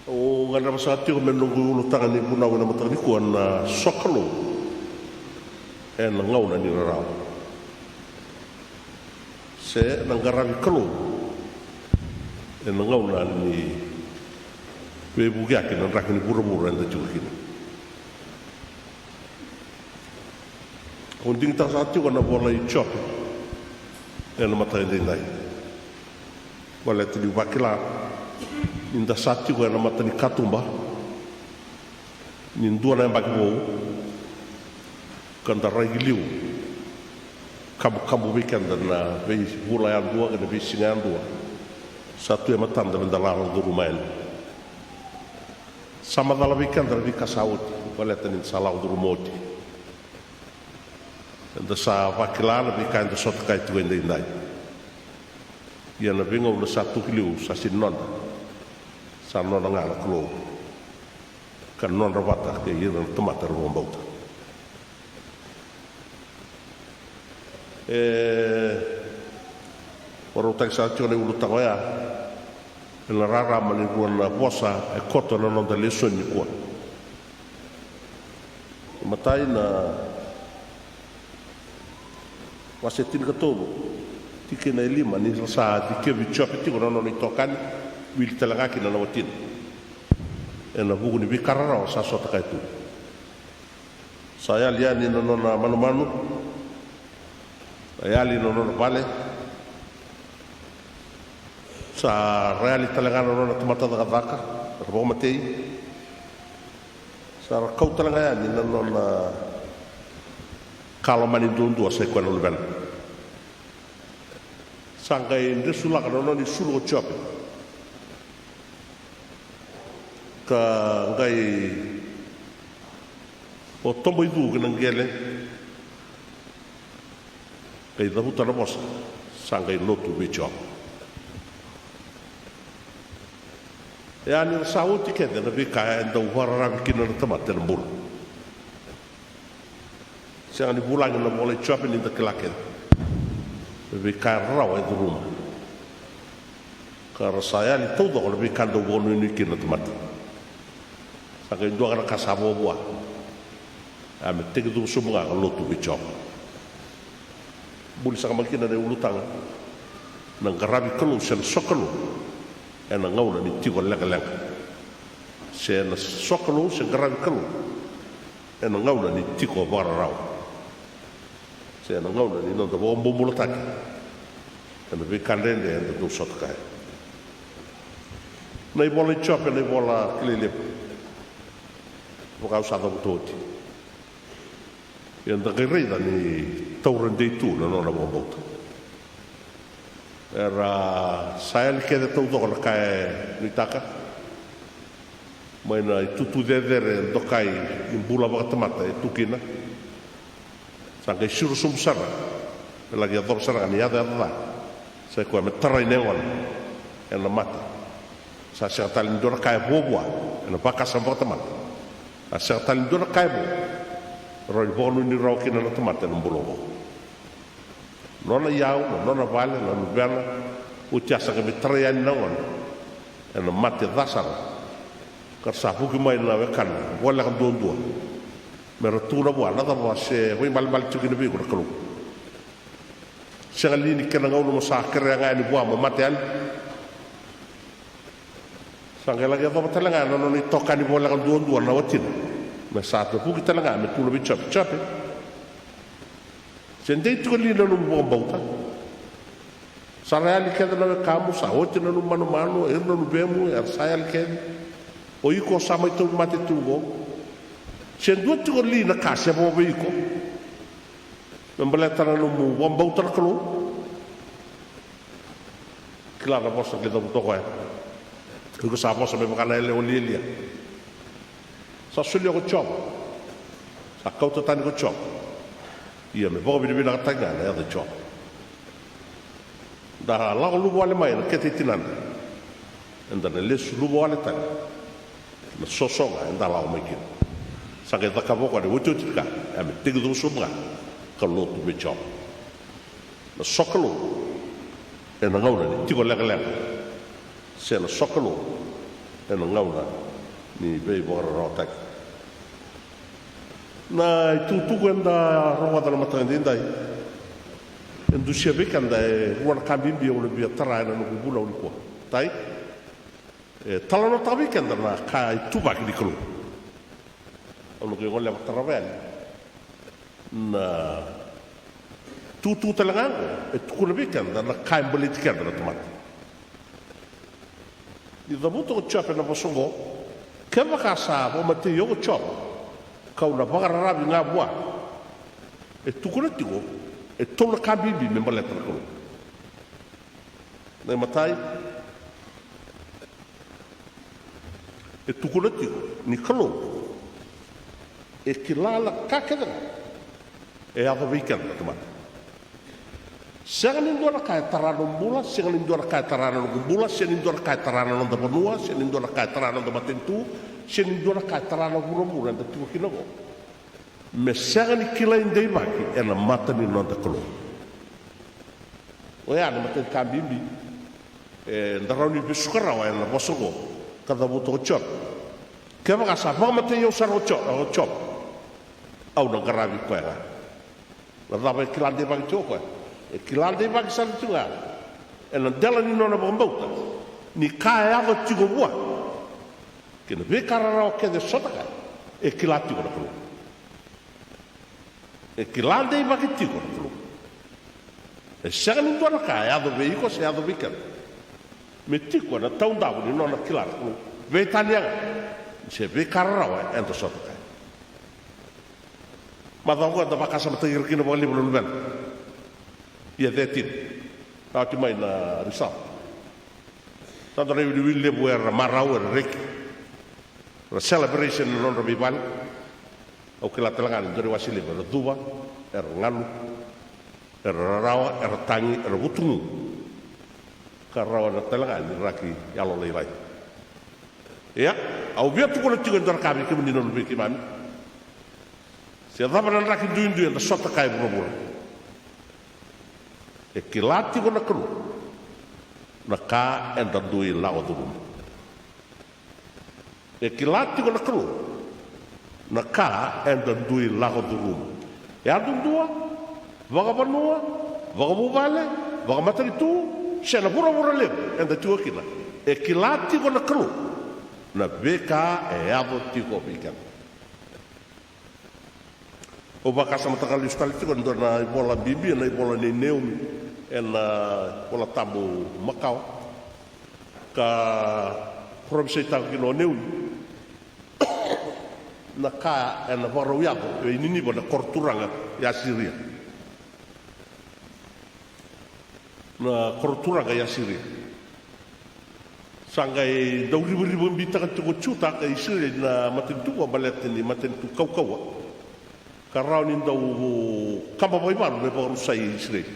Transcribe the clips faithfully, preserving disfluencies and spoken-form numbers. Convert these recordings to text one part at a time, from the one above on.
Au gadreva saka tiko me noqu ulutaga ni vunau ena mataka nikua na sokalou ena gauna ni rarawa, se na qaravi Kalou ena gauna ni veivukiyaki na draki ni vuravura eda tiko kina. Au digitaka saka tiko na vola i Jope ena mataka edaidai. Baleta niu vakila ni da sa tiko ena mata ni katuba ni dua na yabaki vou, ka da rai ki liu, kabukabu vei keda na veivula yadua kei na veisiga yadua sa tu e matada me da lako curuma yani. Sa macala vei keda na veika sa oti, baleta ni da sa lako curuma oti. Eda sa vakila na veika eda sota kaya tiko edaidai. Ia na veigauna sa tu ki liu sa sega ni noda, sa nona ga na Kalou, ka nodra vata kei ira na tamata era vakabauta. E varautaki sara tiko na iulutaga oya ena rarama ni rua na vosa e koto na noda lesoni nikua. Matai na wase tinikatolu, tikina e lima, ni ra sa dikevi Jope tiko na nona itokani, wili tale ga kina na watina, ena vuku ni veika rarawa sa sota kaya tu. Sa yali yani na nona manumanu, sa yali na nona vale, sa ra yali tale ga na nona tamata cakacaka, ra vakamatei. Sa ra kau tale ga yani na nona ka lomani duadua, sa i koya na luvena. Sa qai dresulaka na nona isulu ko Jope, ka qai o tobo i cu ki na qele, qai cavuta na vosa, sa qai lotu vei Jiova. E a ni ra sa oti kece na veika e dau vakararavi kina na tamata ena bula. Sega ni vulagi na vola i Jope ni da kila kece na veika e rarawa e curuma. Ka ra sa yali taucoko na veika dau vakanuinui kina na tamata. Sa qai dua ga na ka sa vuavua. A me tekicuva sobu ga ka lotu vei Jiova. Buli saka mai kina na iulutaga. Na qaravi Kalou se na sokalou ena gauna ni tiko leqaleqa. Se na sokalou se qaravi Kalou ena gauna ni tiko vakararawa. Se na gauna ni noda vakabobulataki ena veika dredre eda dau sota kaya. Na ivola i Jope na ivola kilai levu. Vaka au sa cavuta oti. Ia da qai raica ni taura dei tu na nona vakabauta. Era sa yali kece taucoko na ka e nuitaka mai na itutu cecere dokai ni bula vakatamata e tu kina. Sa qai siro sobu sara me laki yacova sara ga ni yacoyaco ca. Sa i koya me tarai na yagona ena mate. Sa sega tale ni dua na ka e vuavua ena vakasama vakatamata. Sa sega tale ni dua na ka e vo e rawa ni vakanuinui rawa kina na tamata ena bula oqo. Nona iyau, na nona vale, na luvena, oti a sa qai me tarai yani na yagona ena mate ca sara. Ka ra sa vuki mai na wekana voleka duadua me ra tukuna vua na cava se vakaibalebale tiko kina vei iko na Kalou. Sega li ni kena gauna mo sa kerea ga yani vua mo mate yani. Sa qai laki yacova tale ga na nona itokani voleka duadua na watina me sa tavuki tale ga me tukuna vei Jope, Jope, se dei tiko li na nomu vakabauta? Sa ra yali kece na wekamu, sa oti na nomu manumanu, ira na luvemu era sa yali kece. O iko sa mai tauvimate tu qo. Se dua tiko li na ka se vo vei iko me baleta na nomu vakabauta na Kalou? Kila na vosa qai cavuta o koya. Iko sa vosa me vaka na yalewa lialia. Sa solia ko Jiova. Sa kauta tani ko Jiova. Ia me vakavinavinakataki ga na yaca i Jiova. Da lako luva wale mai na kete i tinada. Eda na lesu luva wale tale na soso ga eda lako mai kina. Sa qai cakava o koya na iotioti ni ka, e a me tekicuva sobu ga ka lotu vei Jiova. Na sokalou ena gauna ni tiko leqaleqa, se na sokalou ena gauna ni veivakararawataki. Na itukutuku eda rogoca na mataka daidai e dusia vei keda e rua na ka bibi au na via tara ena noqu vunau nikua. Tai, e talanoataka vei keda na ka ituvaki ni Kalou. Au na qai goleva tarava yani na tutu tale ga oqo e tukuna vei keda na ka e baleti keda na tamata. Ni cavuta ko Jiova ena vosa oqo, kevaka sa vakamatei au ko Jiova, kau na vakararavi ga vua. E tukuna tiko e tolu na ka bibi me baleta na Kalou. Na imatai, e tukuna tiko ni Kalou e kila na ka kece ga e yaco vei keda na tamata. Sega ni dua na ka e tara na nomu bula, sega ni dua na ka e tara na noqu bula, sega ni dua na ka e tara na noda vanua, sega ni dua na ka e tara na noda matanitu, sega ni dua na ka e tara na vuravura eda tiko kina oqo me sega ni kilai deivaki ena mata ni noda Kalou. Oya na imatai ni ka bibi eda rawa ni vesuka rawa ena vosa oqo ka cavuta ko Jiova. Kevaka sa vakamatei au sara ko Jiova, au na qaravi koya ga. Na cava e kila deivaki tiko o koya? E kila deivaki sara tiko ga ena dela ni nona vakabauta ni ka e yaco tiko vua kei na veika rarawa kece e sota kaya, e kila tiko na Kalou. E kila deivaki tiko na Kalou. E sega ni dua na ka e yaco vei iko se yaco vei keda me tiko ena taudavu ni nona kila na Kalou. Veitalia ga se veika rarawa eda sota kaya. Macawa oqo eda vakasamataki ira kina vakalevu na luvena. Ia thirteen. Sa oti mai na result. Sa dua na iwiliwili levu era marau, era reki. Era celebration ena nodra veivale. Au kila tale ga ni dua na iwase levu era cuva, era galu, era rarawa, era tagi, era vutugu. Ka rawa na tale ga ni raki yalolailai. Ia, au via tukuna tiko e dua na ka vei kemuni na luvei keimami. Se cava na draki duidui eda sota kaya e vuravura, e kila tiko na Kalou na ka eda dui lako curuma. E kila tiko na Kalou na ka eda dui lako curuma. Yadudua, vakavanua, vakavuvale, vakamatanitu, se na vuravura levu eda tiko kina. E kila tiko na Kalou na veika e yaco tiko vei keda. Au vakasamataka lesu tale tiko e dua na ivola bibi, na ivola nei Neumi ena iVola Tabu makawa. Ka parofisaitaka kina o Neumi na ka ena vakarau yaco vei Niniva, na koroturaga i Asiria. Na koroturaga i Asiria. Sa qai dau rivarivabitaka tiko o Juta kei Isireli na matanitu oqo baleta ni matanitu kaukauwa. Ka rawa ni dau kaba vakaivalu me vakarusai Isireli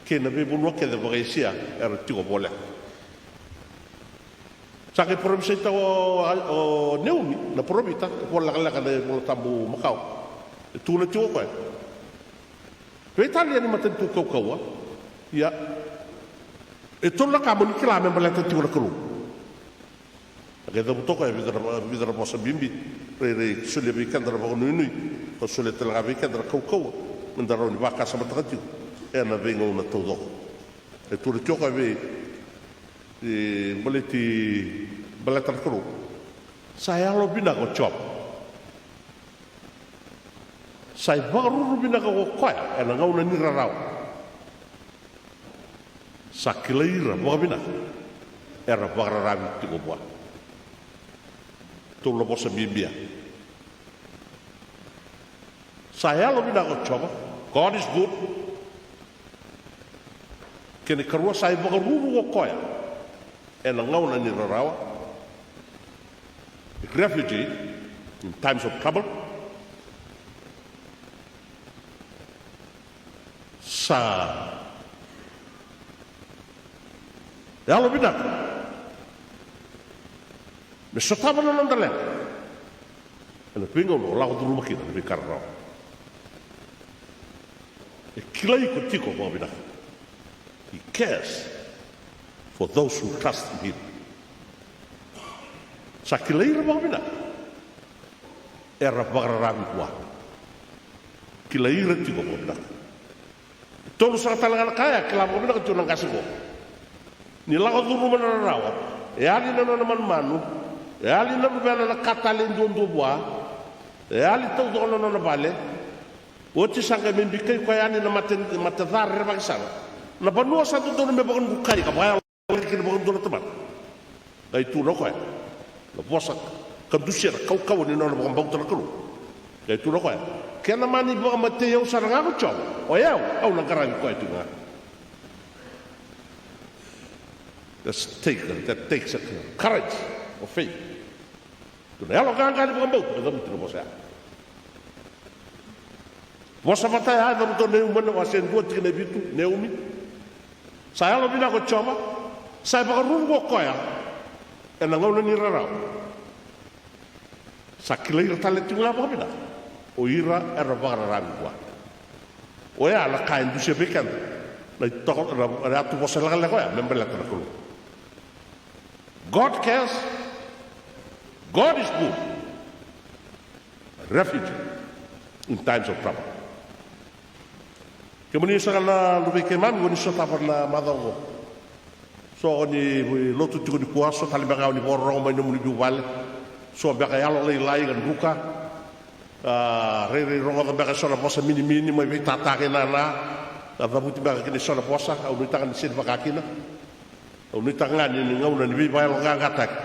kei na veivanua kece vakaEsia era tiko voleka. Sa qai parofisaitaka o, o Neumi na parofita, e vola lekaleka na iVola Tabu makawa. E tukuna tiko o koya, veitalia ni matanitu kaukauwa, ia, e tolu na ka mo ni kila me baleta tiko na Kalou. A qai cavuta o koya e vica na, vica na vosa bibi, rairai solia vei keda na vakanuinui, ka solia tale ga vei keda na kaukauwa me da rawa ni vakasamataka tiko ena veigauna taucoko. E tukuna tiko o koya vei, e, baleti, baleta na Kalou. Sa yalovinaka o Jiova. Sa ivakaruru vinaka ko koya ena gauna ni rarawa. Sa kilai ira vakavinaka era vakararavi tiko vua. Tolu na vosa bibi ya. Sa yalovinaka ko Jiova. God is good. Kena ikarua, sa ivakaruru ko koya ena gauna ni rarawa. Refuge in times of trouble. Sa yalovinaka me sotava na noda leqa ena veigauna o lako curuma kina na veika rarawa. E kilai iko tiko vakavinaka. He cares for those who trust in him. Sa kilai ira vakavinaka era vakararavi vua. Kilai ira tiko vakavinaka. Tolu saka tale ga na ka ya e kila vakavinaka tiko na qase qo. Ni lako curuma na rarawa, e yali na nona manumanu, e yali na luvena na ka tale e duadua vua, e yali taucoko na nona vale. Oti sa qai mai bikai koya yani na mate, mate ca rerevaki sara. Na vanua sa dodonu me vakanukai ka vakayalo kina vakadua na tamata. Qai tukuna o koya na vosa ka dusia na kaukauwa ni nona vakabauta na Kalou. Qai tukuna o koya, ke na mani vakamatei au sara ga ko Jiova, o yau au na qaravi koya tiko ga. That's take, that takes a courage of faith. Dua na yalo qaqa ni vakabauta me cavuti na vosa ya. Vosa vata ya e cavuta o Neumani na wase e dua tikina e vitu, Neumi. Sa yalo vinaka ko Jiova, sa ivakaruru ko koya ena gauna ni rarawa. Sa kilai ira tale tiko ga vakavinaka o ira era vakararavi vua. Oya na ka e dusia vei keda na itoko, na, na yatu vosa lekaleka oya me baleta na Kalou. God cares. God is good. Refuge in times of trouble. Kemuni saka na luvei keimami ko ni sotava na macawa oqo. So ko ni lotu tiko nikua, so tale beka o ni vakarorogo mai nomuni vuvale. So beka yalo lailai ka druka. A, rairai rogoca beka e so na vosa minimini mai veitataka i nana. Ka cavuti beka kina e so na vosa, au nuitaka ni seni vaka kina. Au nuitaka ga ni, ni gauna ni veivakayaloqaqataki.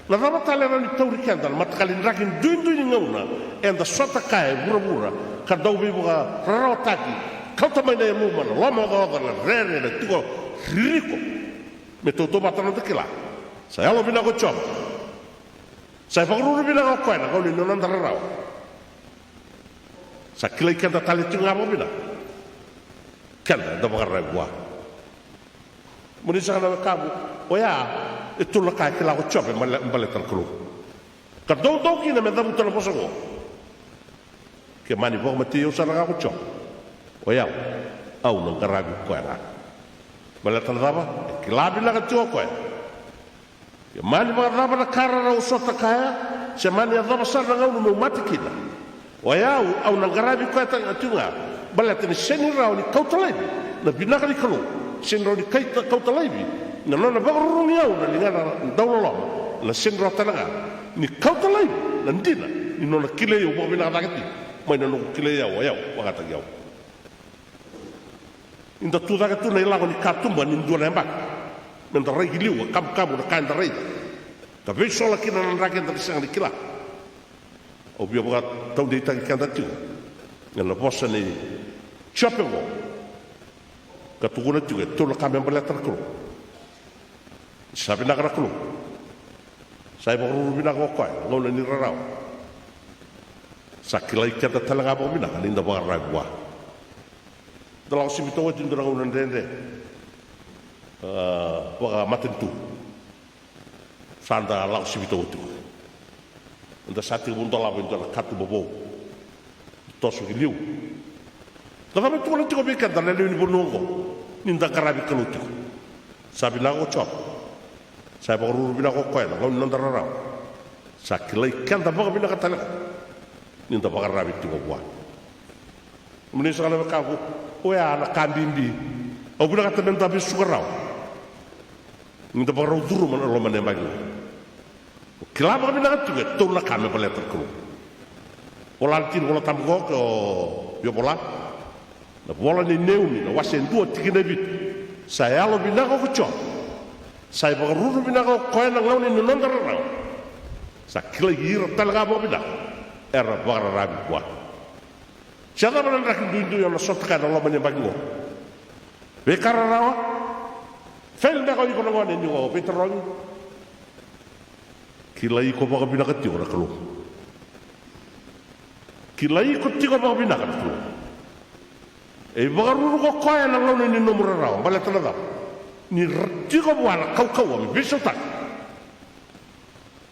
Na cava tale e rawa ni tauri keda na mataqali draki duidui ni gauna eda sota kaya e vuravura, ka dau veivakararawataki, kauta mai na yaluma, na lomaocaoca, na rere, na tiko ririko. Me tautauvata na noda kila, sa yalo vinaka ko Jiova. Sa ivakaruru vinaka o koya na gauna ni noda rarawa. Sa kilai keda tale tiko ga vakavinaka keda eda vakararavi vua. Mo ni saka na wekamu, oya e tolu na ka e kila ko Jiova me bale-, baleta na Kalou. Ka doudou kina me cavuta na vosa oqo. Ke mani vakamatei au sara ga ko Jiova, o yau au na qaravi koya ga. Baleta na cava? E kila vinaka tiko o koya. Ke mani vakacava na ka rarau au sota kaya, se mani yacova sara na gauna meu mate kina, o yau au na qaravi koya tale ga tiko ga. Baleta ni seni rawa ni kauta laivi na vinaka ni Kalou, seni rawa ni kaita, kauta laivi na nona vakarurugi au na ligana dauloloma, na seni rawa tale ga ni kauta laivi na dina ni nona kilai au vakavinaka cake tiko mai na noqu kilai au o yau vakataki au. Ni da tu cake tu na ilavo ni katuba ni dua na yabaki, me da rai ki liu ka kamukamu na ka eda raica, ka veisola kina na draki eda sega ni kila. Au via vakataudeitaki keda tiko ena vosa nei Jope oqo, ka tukuna tiko e tolu na ka me baleta na Kalou. Sa vinaka na Kalou. Sa ivakaruru vinaka o koya na gauna ni rarawa. Sa kilai keda tale ga vakavinaka ni da vakararavi vua. Da lako sivita oti e dua na gauna dredre, a, vakamatanitu. Sa da lako sivita oti. Da sa tekivu dolava e dua na katuba vou. Toso ki liu. Na cava e tukuna tiko vei keda na lewe ni vanua oqo ni da qaravi Kalou tiko? Sa vinaka ko Jiova. Sa ivakaruru vinaka o koya na gauna ni noda rarawa. Sa kilai keda vakavinaka tale ga ni da vakararavi tiko vua. Mo ni saka na wekaqu, oya na ka bibi au vinakata me da vesuka rawa ni da vakarau curuma na loma ni yabaki. O kila vakavinaka tiko e tolu na ka me baleta na Kalou. Vola na tiki ni Vola Tabu oqo, o via vola na vola nei Neumi, na wase e dua tikina e vitu. Sa yalo vinaka ko Jiova. Sa ivakaruru vinaka o koya na gauna ni noda rarawa. Sa kilai ira tale ga vakavinaka era vakararavi vua. Se cava na draki duidui o na sota kaya na loma ni yabaki oqo? Veika rarawa. Fail beka o iko na gone ni o veitarogi. Kilai iko vakavinaka tiko na Kalou. Kilai iko tiko vakavinaka na Kalou. E ivakaruru ko koya na gauna ni nomu rarawa, baleta na cava? Ni ra-, tiko vua na kaukauwa me veisautaka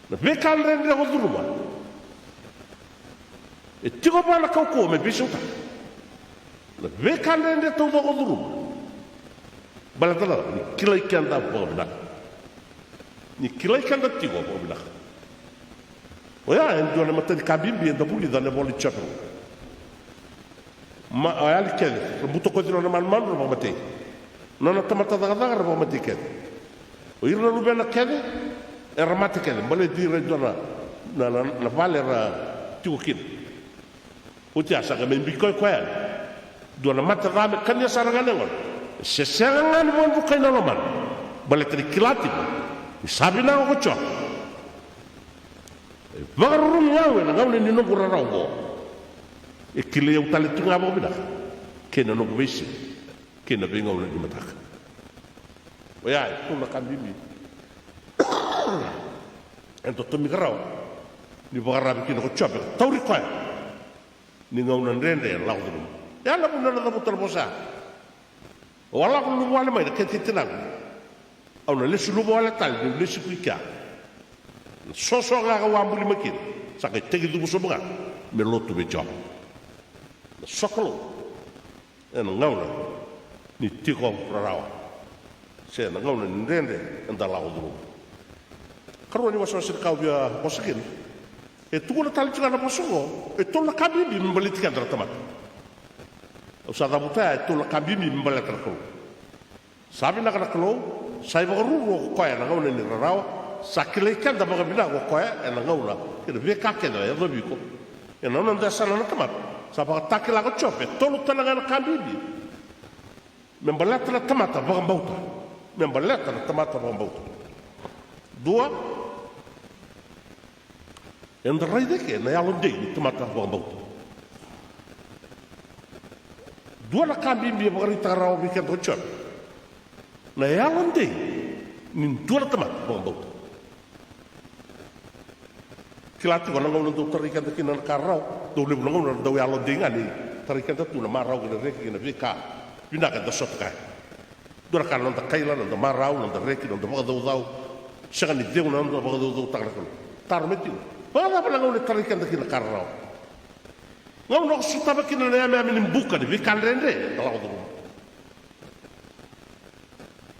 na veika dredre ko curuma. E tiko vua na kaukauwa me veisautaka na veika dredre taucoko o curuma. Baleta na cava? Ni kilai keda vakavinaka. Ni kilai keda tiko vakavinaka. Oya e dua na imatai ni ka bibi eda vulica ena ivola i Jope. Ma, a yali kece, ra butakoci nona manumanu, ra vakamatei. Nona tamata cakacaka, ra vakamatei kece. O ira na luvena kece era mate kece, baleti ira e dua na, na, na, na vale era tiko kina. Oti ya sa qai mai bikoya koya yani. Dua na mate ca me kania sara ga na yagona. E se sega ga ni vakadrukai na lomana, baleta ni kila tiko ni sa vinaka ko Jope. E vakarurugi au ena gauna ni noqu rarawa oqo. E kilai au tale tu ga vakavinaka kei na noqu veisiga kei na veigauna ni mataka. Oya e tolu na ka bibi eda tomika rawa ni vakararavi kina ko Jope, ka tauri koya ni gauna dredre e lako curuma. Ya na vuna ena cavuta na vosa ya. Au a lako luvawale mai na kete i tinaqu. Au na lesu luvawale tale niu lesi ku i kea. Na soso ga kau a buli mai kina, sa qai tekicuvu sobu ga me lotu vei Jiova. Na sokalou ena gauna ni tiko rarawa, se na gauna ni dredre eda lako curuma. Karua ni wasewase ni ka au via vosa kina. E tukuna tale tiko ga na vosa oqo e tolu na ka bibi me baleti keda na tamata. Au sa cavuta ya e tolu na ka bibi me baleta na Kalou. Sa vinaka na Kalou, sa ivakaruru ko koya ena gauna ni rarawa, sa kilai keda vakavinaka ko koya ena gauna kei na veika kece e yacovi iko ena noda yasana na tamata. Sa vakatakila ko Jope e tolu tale ga na ka bibi me baleta na tamata vakabauta. Me baleta na tamata vakabauta. Dua, eda raica eke na yalodei ni tamata vakabauta. Dua na ka bibi e vakaraitaka rawa vei keda ko Jope, na yalodei ni dua na tamata vakabauta. Kila tiko na gauna dau tarai keda kina na ka rarawa, dau levu na gauna dau yalodei ga ni tarai keda tu na marau kei na reki kei na veika vinaka eda sota kaya. Dua na ka na noda kaila, na noda marau, na noda reki, na noda vakacaucau. Sega ni cegu na noda vakacaucautaka na Kalou. Taro me tiko, vakacava na gauna e tarai keda kina na ka rarawa? Gauna ko sotava kina na yameyame ni buka ni veika dredre eda lako curuma.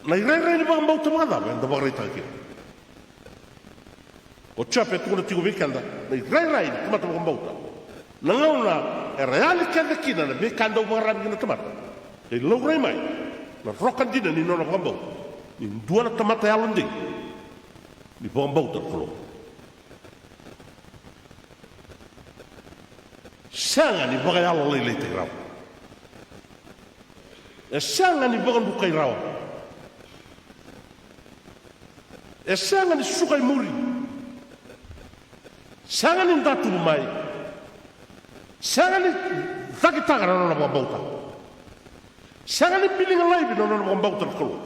Na irairai ni vakabauta vakacava eda vakaraitaka kina? O Jope e tukuna tiko vei keda na irairai ni tamata vakabauta. Na gauna era yali kece kina na veika dau vakararavi kina na tamata, e laurai mai na roka dina ni nona vakabauta ni dua na tamata yalodei ni vakabauta na Kalou. Sega ni vakayalolailaitaki rawa. E sega ni vakadrukai rawa. E sega ni suka i muri. Sega ni datuvu mai. Sega ni cakitaka na nona vakabauta. Sega ni biliga laivi na nona vakabauta na Kalou.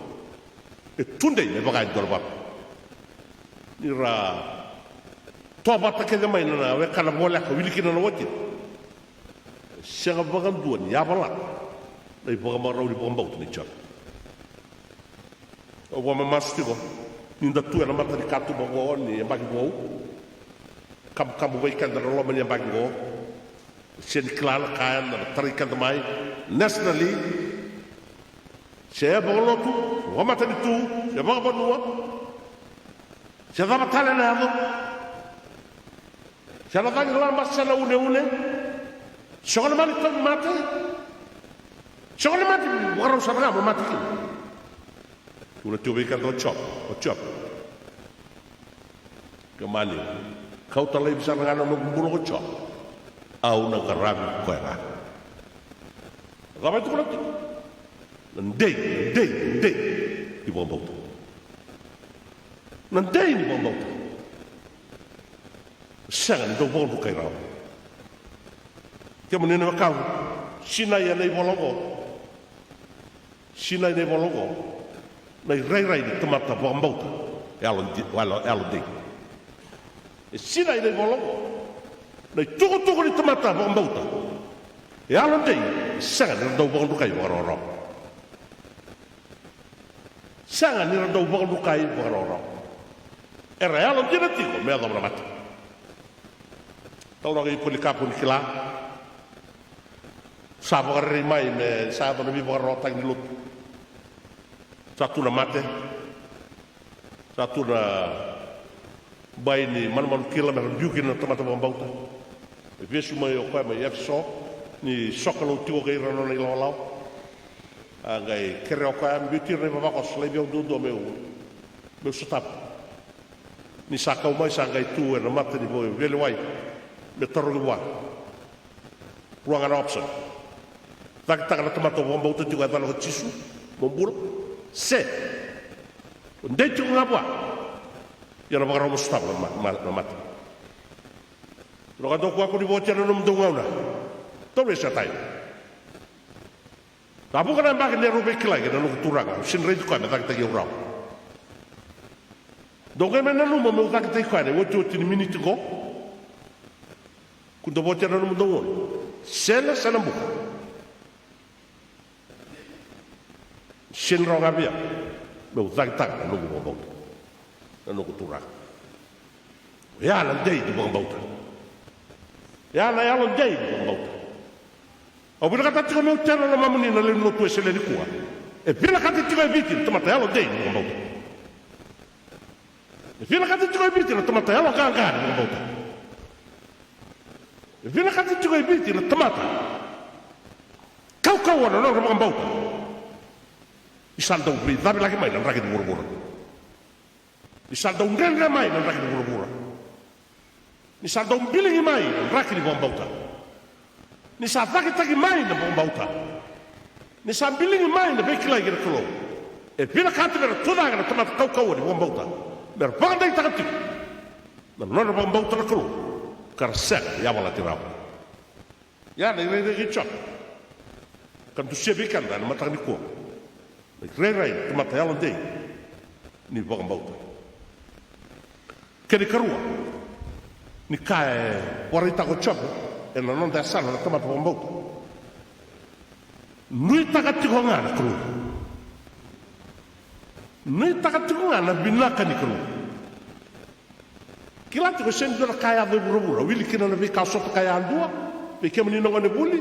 E tudei me vaka e dua na vatu. Ni ra tovata kece mai na wekana voleka wili kina na watina. Sega vakadua ni yavalata na ivakamarauni vakabauta nei Jope. Au vakamamasu tiko ni da tu ena mata ni katuba oqo ni yabaki vou. Kabukabu vei keda na loma ni yabaki oqo. Se ni kila na ka ena tarai keda mai nationally, se vakalotu, vakamatanitu, se vakavanua, se cava tale na yaco. Se na cagilaba, se na uneune. Soko na mani tauvimate. Soko na mate vakarau sara ga mo mate kina. Tukuna tiko vei keda o Jope, o Jope. Ke mani kauta laivi sara ga na noqu bula ko Jope, au na qaravi koya ga. Cava e tukuna tiko? Na dei, na dei, na dei ni vakabauta. Na dei ni vakabauta. Sega ni dau vakadrukai rawa. Kemuni na wekaqu, sinai ena ivola oqo. Sinai na ivola oqo na irairai ni tamata vakabauta. Yalo di-, yalo, yalo dei. E sinai na ivola oqo na itukutuku ni tamata vakabauta. Yalo dei, sega ni ra dau vakadrukai vakarawarawa. Sega ni ra dau vakadrukai vakarawarawa. Era yalo dina tiko me yacova na mate. Talanoa kei Polikapo ni kila. Sa vakarerei mai me sa yaco na veivakararawataki ni lotu. Sa tu na mate. Sa tu na Bai ni manumanu kila me ra biu kina na tamata vakabauta. E vesu mai o koya mai Efeso, ni sokalou tiko kei ira na nona ilawalawa. A qai kerea o koya me biuti ira na ivavakoso, laivi au duadua meu, meu sotava. Ni sa kau mai sa qai tu ena mata ni veilewai me tarogi vua. Rua ga na option. Cakitaka na tamata o vakabauta tiko e yacana ko Jisu mo bula, se o dei tiko ga vua, ia na vakarau mo sotava na ma-, ma-, na mata. Roka dou kua ko ni votia na nomudou gauna. Don't waste your time. Na vuqa na yabaki ni rau veikilai kei na noqu turaga, au sega ni raici koya me cakitaki au rawa. Dou qai mai nanuma meu cakitaki koya ena iotioti ni miniti qo. Kua ni dou votia na nomudou gauna. Sega, sega na buka. Sega ni rawa ga vei au meu cakitaka na noqu vakabauta, na noqu turaga. Oya na dei ni vakabauta. Oya na yalo dei ni vakabauta. Au vinakata tiko meu tena na lomamuni na lewe ni lotu e Wesele nikua. E vinakata tiko e Viti na tamata yalo dei ni vakabauta. E vinakata tiko e Viti na tamata yalo qaqa ni vakabauta. E vinakata tiko e Viti na tamata kaukauwa na nodra vakabauta. Ni sa dau veicavilaki mai na draki ni vuravura. Ni sa dau dredre mai na draki ni vuravura. Ni sa dau biligi mai na draki ni vakabauta. Ni sa cakitaki mai na vakabauta. Ni sa biligi mai na veikilai kei na Kalou. E vinakata me ra tucake na tamata kaukauwa ni vakabauta me ra vakadeitaka tiko na nodra vakabauta na Kalou, ka ra sega ni yavalati rawa. Ia na irairai kei Jope ka dusia vei keda ena mataka nikua. Na irairai na tamata yalo dei ni vakabauta. Kena ikarua ni ka e vakaraitaka ko Jope ena noda yasana na tamata vakabauta. Nuitaka tiko ga na Kalou. Nuitaka tiko ga na vinaka ni Kalou. Kila tiko e sega ni dua na ka e yaco e vuravura wili kina na veika o sota kaya yadua. Vei kemuni na gone vuli,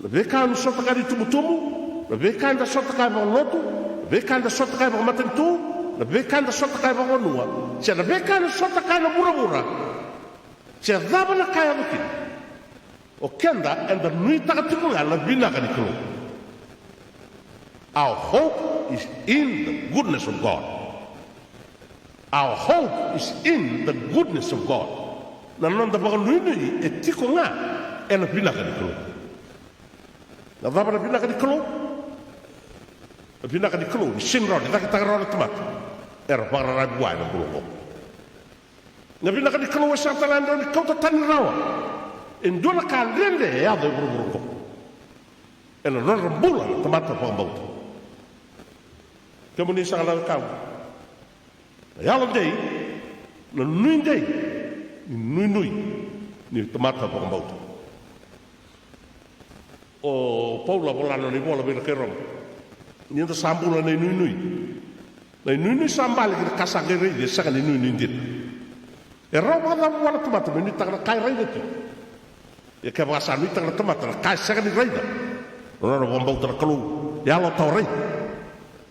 na veika o ni sota kaya ni tubutubu, na veika eda sota kaya vakalotu, na veika eda sota kaya vakamatanitu, na veika eda sota kaya vakavanua, se na veika eda sota kaya na vuravura, se cava na ka e yaco kina, o keda eda nuitaka tiko ga na vinaka ni Kalou. Our hope is in the goodness of God. Our hope is in the goodness of God. Na noda vakanuinui e tiko ga ena vinaka ni Kalou. Na cava na vinaka ni Kalou? Na vinaka ni Kalou ni sega ni rawa ni cakitaka rawa na tamata era vakararavi vua ena bula oqo. Na vinaka ni Kalou e sega tale ga ni rawa ni kauta tani rawa e dua na ka dredre e yaco e vuravura oqo ena nodra bula na tamata vakabauta. Kemuni saka na wekaqu, na yalo dei, na nui dei ni nuinui ni tamata vakabauta. O Paula vola na nona ivola vei ira kai Roma, ni da sa bula na inuinui. Na inuinui sa bale ki na ka sa qai raici e sega ni nuinui dina. E rawa vakacava vua na tamata me nuitaka na ka e raica tiko? Ia kevaka sa nuitaka na tamata na ka e sega ni raica, na nona vakabauta na Kalou, yalo tawa raica,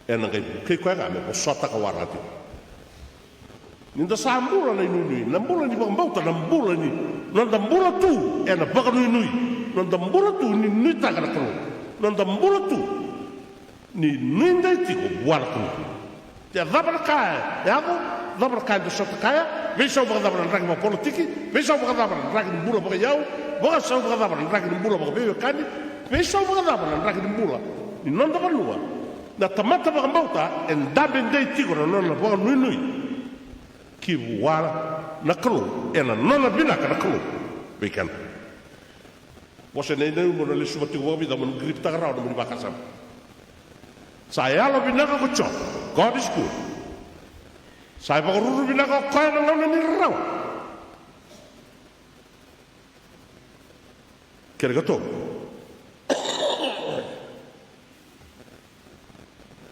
ena qai vukei koya ga me vosota ka waraka tiko. Ni da sa bula na inuinui, na bula ni vakabauta, na bula ni, noda bula tu ena vakanuinui, noda bula tu ni nuitaka na Kalou, noda bula tu ni nuidei tiko vua na Kalou. Ia cava na ka e yaco, cava na ka eda sota kaya, veisau vakacava na draki vakapolitiki, veisau vakacava na draki ni bula vakaiyau, veisau vakacava na draki ni bula vakaveiwekani, veisau vakacava na draki ni bula ni noda vanua, na tamata vakabauta e dabe dei tiko na nona vakanuinui ki vua na Kalou, ena nona vinaka na Kalou vei keda. Vosa nei, nei mo na lesuva tiko vakavica mo na griptaka rawa na nomuni vakasama. Sa yalo vinaka ko Jope. God is good. Sa ivakaruru vinaka o koya na gauna ni rarawa. Kena ikatolu,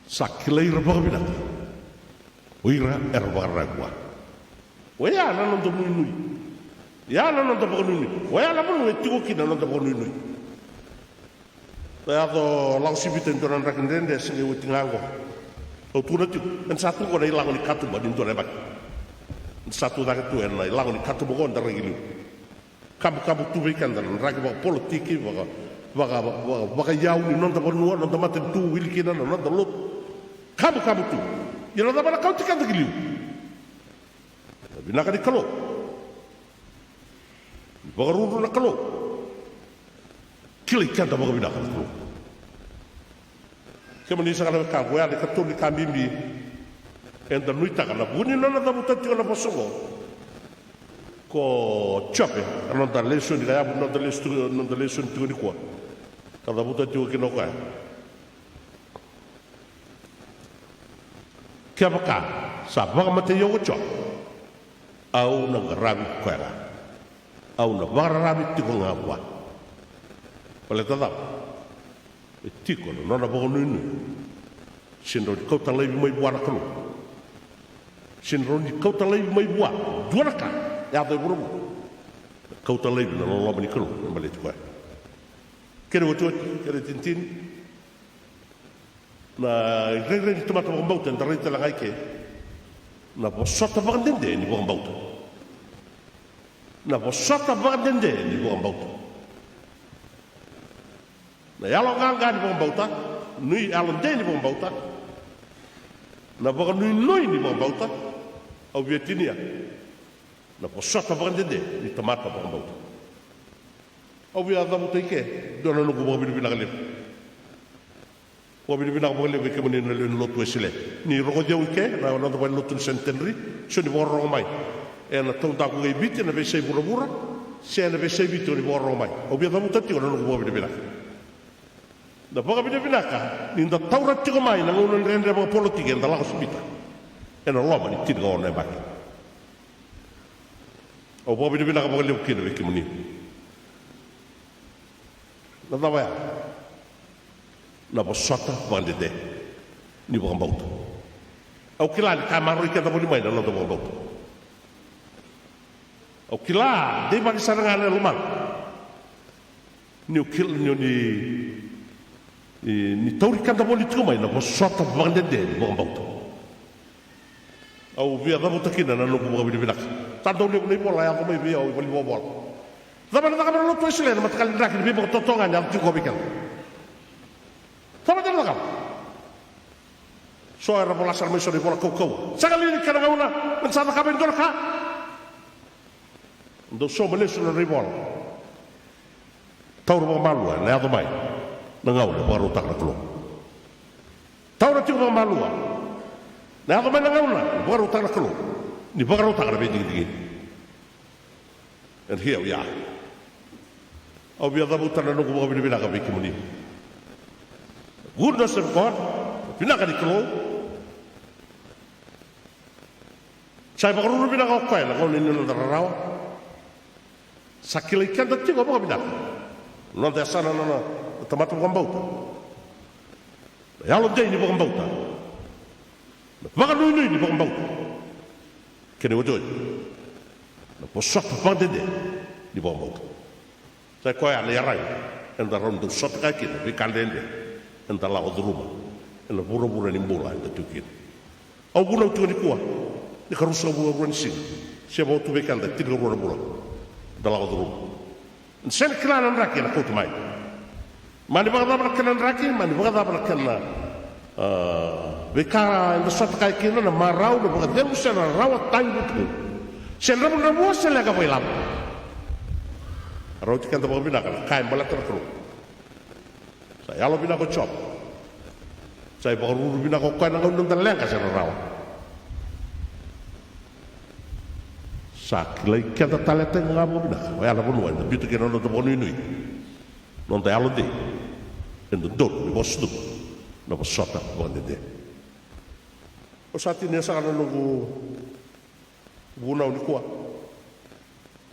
sa kilai ira vakavinaka o ira era vakararavi vua. Oya na noda nuinui. Ya na noda vakanuinui. Oya na vanua e tiko kina na noda vakanuinui. Na yaco lako sivita e dua na draki dredre se qai oti ga oqo. Au tukuna tiko, ena sa tu oqo na ilago ni katuba ni dua na yabaki. Sa tu cake tu ena ilago ni katuba qo, da raici liu. Kabukabu tu vei keda na draki vakapolitiki, vaka, vaka, vaka, vakaiyau ni noda vanua, noda matanitu, wili kina na noda lotu. Kabukabu tu. Ia na cava na kauti keda ki liu? Na vinaka ni Kalou. Ni vakaruru na Kalou. Kilai keda vakavinaka na Kalou. Kemuni saka na wekaqu, oya na ikatolu ni ka bibi eda nuitaka na vu ni nona cavuta tiko na vosa oqo ko Jope, na noda lesoni ka yavu, noda lesu tiko, noda lesoni tiko nikua. Ka cavuta tiko kina o koya: Kevaka sa vakamatei au ko Jope, au na qaravi koya ga. Au na vakararavi tiko ga vua. Baleta cava? E tiko na nona vakanuinui. Sega ni rawa ni kauta laivi mai vua na Kalou. Sega ni rawa ni kauta laivi mai vua dua na ka e yaco e vuravura. Kauta laivi na loloma ni Kalou me baleti koya. Kena iotioti, kena itinitini, na irairai ni tamata vakabauta eda raica tale ga i ke. Na vosota vakadede ni vakabauta. Na vosota vakadede ni vakabauta. Na yaloqaqa ni vakabauta, na yalodei ni vakabauta, na vakanuinui ni vakabauta. Au via tinia na vosota vakadede ni tamata vakabauta. Au via cavuta i ke dua na noqu vakavinavinaka levu. Vakavinavinaka vakalevu vei kemuni na lewe ni lotu Wesele ni rogoci au i ke na noda valenilotu ni Centenary, so ni vakarorogo mai ena taudaku qai Viti, ena veiyasai vuravura se ena veiyasai Viti o ni vakarorogo mai. Au via cavuta tiko na noqu vakavinavinaka. Na vakavinavinaka ni da taura tiko mai na gauna dredre vakapolitiki eda lako sivita ena loma ni tinikaono na yabaki. Au vakavinavinaka vakalevu kina vei kemuni. Na cava ya? Na vosota vakadede ni vakabauta. Au kila ni ka maroroi keda voli mai na noda vakabauta. Au kila dei vaki sara ga na lomana. Niu kila ni, ni, ni, ni tauri keda voli tiko mai na vosota vakadede ni vakabauta. Au via cavuta kina na noqu vakavinavinaka. Sa dau levu na ivola e yaco mai vei au e valenivolavola. Cava ena cakava na lotu Wesele ena mataqali draki ni veivakatotogani e yaco tiko vei keda? Cava ena cakava? So era vola sara mai so na ivola kaukauwa. Sega li ni kena gauna me da sa cakava e dua na ka? Dou sauma lesu na nodra ivola. Taura vakamalua ena yaco mai na gauna e vakarautaka na Kalou. Taura tiko vakamalua na yaco mai na gauna e vakarautaka na Kalou. Ni vakarautaka na veidigidigi. And here we are. Au via cavuta na noqu vakavinavinaka vei kemuni. Goodness of God, vinaka ni Kalou. Sa ivakaruru vinaka o koya ena gauna ni noda rarawa. Sa kilai keda tiko vakavinaka. Noda yasana na, na tamata vakabauta. Na yalodei ni vakabauta. Na vakanuinui ni vakabauta. Kena iotioti, na vosota vakadede ni vakabauta. Sa i koya na iyaragi eda rawa ni dau sota kaya kina veika dredre eda lako curuma ena vuravura ni bula eda tu kina. Au vunau tiko nikua, ni ka ruasagavulu ka rua ni siga, se vo tu vei keda e tinikarua na vula eda lako curuma. Eda sega ni kila na draki ena kauti mai. Mani vakacava na kena draki, mani vakacava na kena, a, veika eda sota kaya kina, na marau, na vakacegu se na rawa, tagi, vutugu, se dravudravua se leqa vakailavo. Rauti keda vakavinaka na ka e baleta na Kalou. Sa yalovinaka o Jope. Sa ivakaruru vinaka o koya ena gauna ni noda leqa se rarawa. Sa kilai keda tale tiko ga vakavinaka oya na vanua eda biuta kina na noda vakanuinui, noda yalodei, e dodonu ni vakasucuma na vosota vakadede. Au sa tinia saka na noqu vunau nikua,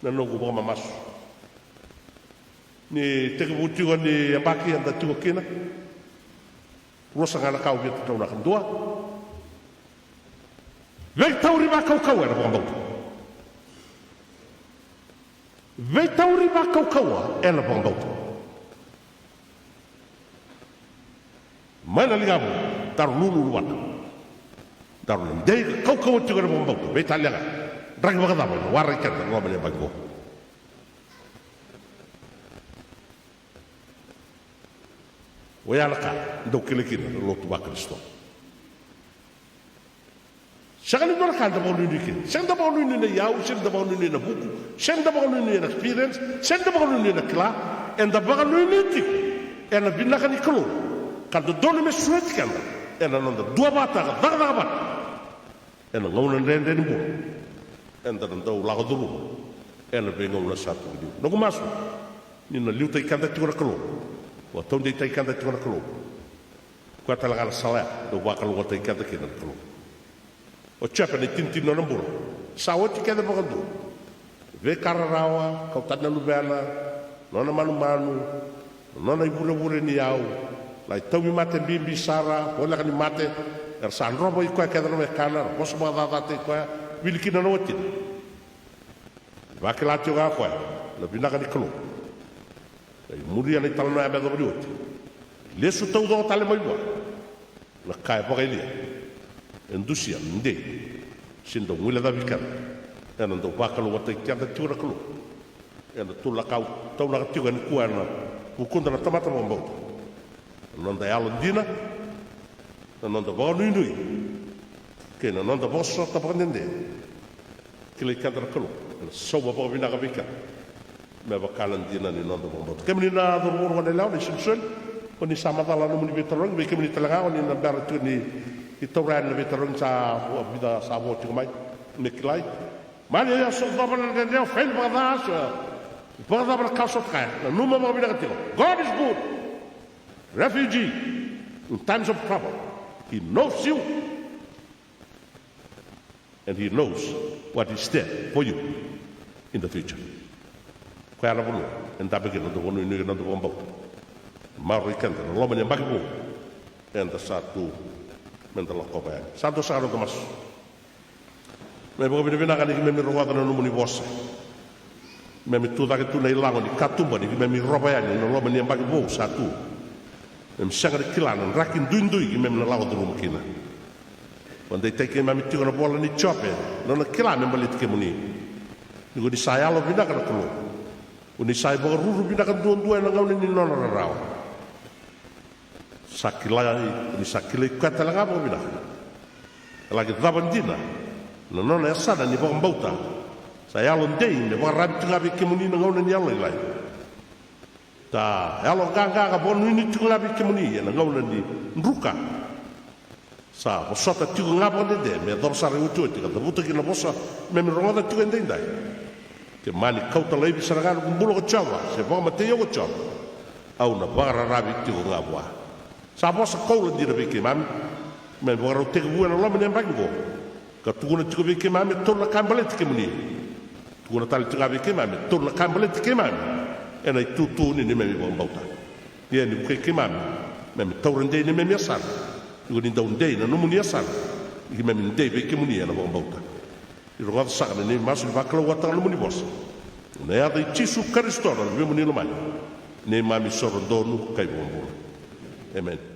na noqu vakamamasu. Ni tekivu tiko ni yabaki eda tiko kina, rua saka ga na ka au via tataunaka. Dua, veitauri vakaukauwa ena vakabauta. Veitauri vakaukauwa ena vakabauta. Mai na ligamu, daru lululu vata. Daru na dei ka kaukauwa tiko ena vakabauta, veitalia ga. Draki vakacava ena warai keda na loma ni yabaki qo? Oya na ka dau kilai kina na lotu vaKarisito. Sega ni dua na ka da vakanuinui kina. Sega da vakanuinui na iyau, sega da vakanuinui na vuku, sega da vakanuinui na experience, sega da vakanuinui na kila. Eda vakanuinui tiko ena vinaka ni Kalou ka dodonu me sureti keda ena noda duavata ka cakacaka vata ena gauna dredre ni bula. Eda na dau lako curuma ena veigauna sa tu ni. Noqu masu ni na liutaki keda tiko na Kalou, vakataudeitaki keda tiko na Kalou. Koya tale ga na sala ya dau vakalougatataki keda kina na Kalou. O Jope na itinitini ni nona bula sa oti kece vakadua. Veika rarawa, kau tani na luvena, nona manumanu, nona ivurevure ni yau, lai tauvimate bibi sara, voleka ni mate, era sa drova i koya kece na wekana, ra vosa vakacacataki koya, wili kina na watina. Vakila tiko ga o koya na vinaka ni Kalou. E muria na italanoa ya me yacova ni oti. Lesu taucoko tale mai vua na ka e vakayalia. E dusia me dei, se dau guilecavi keda. Ena dau vakalougatataki keda tiko na Kalou. Ena tau lako taunaka tiko e nikua ena vukuda na tamata vakabauta na noda yalodina, na noda vakanuinui kei na noda vakasosota vakadede. Kilai keda na Kalou ena sauma vakavinaka vei keda me vaka na dina ni noda vakabauta. Kemuni na cauravou, na goneyalewa, na isolisoli, o ni sa macala na nomuni veitarogi. Vei kemuni tale ga o ni na bera tiko ni taura yani na veitarogi, sa vica sa vo tiko mai me kilai. Mani o yacova na dredre, o fail vakaca, se vakacava na ka o sa kaya, nanuma vakavinaka tiko. God is good. Refugee, in times of trouble, He knows you. And He knows what is there for you in the future. Koya na vanua e dabe kina na noda vakanuinui, na noda vakabauta. Maroroi keda na loma ni yabaki vou eda sa tu me da lakova yani. Sa dua saka na noda masu. Me vakavinavinaka ni keimami rogoca na nomuni vosa. Keimami tu cake tu na ilago ni katuba ni keimami rova yani na loma ni yabaki vou sa tu. Keimami sega ni kila na draki duidui keimami na lako curuma kina. Vakadeitaki keimami tiko na ivola nei Jope, na nona kila me baleti kemuni. Ni ko ni sa yalovinaka na Kalou, ko ni sa ivakaruru vinaka duadua ena gauna ni nona rarawa. Sa kilai, ko ni sa kilai koya tale ga vakavinaka. E laki cava dina na nona yasana ni vakabauta. Sa yalodei me vakararavi tiko ga vei kemuni na gauna ni yalolailai. Sa yaloqaqa ka vakanuinui tiko ga vei kemuni ena gauna ni druka. Sa vosota tiko ga vakadede me yacova sara e otioti ka cavuta kina na vosa keimami rogoca tiko edaidai. Ke mani kauta laivi sara ga noqu bula ko Jiova, se vakamatei au ko Jiova, au na vakararavi tiko ga vua. Sa vosa koula dina vei keimami. Keimami vakarau tekivu ena loma ni yabaki oqo ka tukuna tiko vei keimami e tolu na ka e baleti kemuni. Tukuna tale tiko ga vei keimami e tolu na ka e baleti keimami ena itutu ni neimami vakabauta. Ia ni vukei keimami, keimami taura dei neimami yasana. Ni ko ni dau dei na nomuni yasana, ni keimami dei vei kemuni ena vakabauta. Ni rogoca saka na neimami masu ni vakalougatataka na nomuni vosa. Ena yaca i Jisu Karisito na Luvemuni lomani, neimami isoro donu ka iVakabula. Emeni.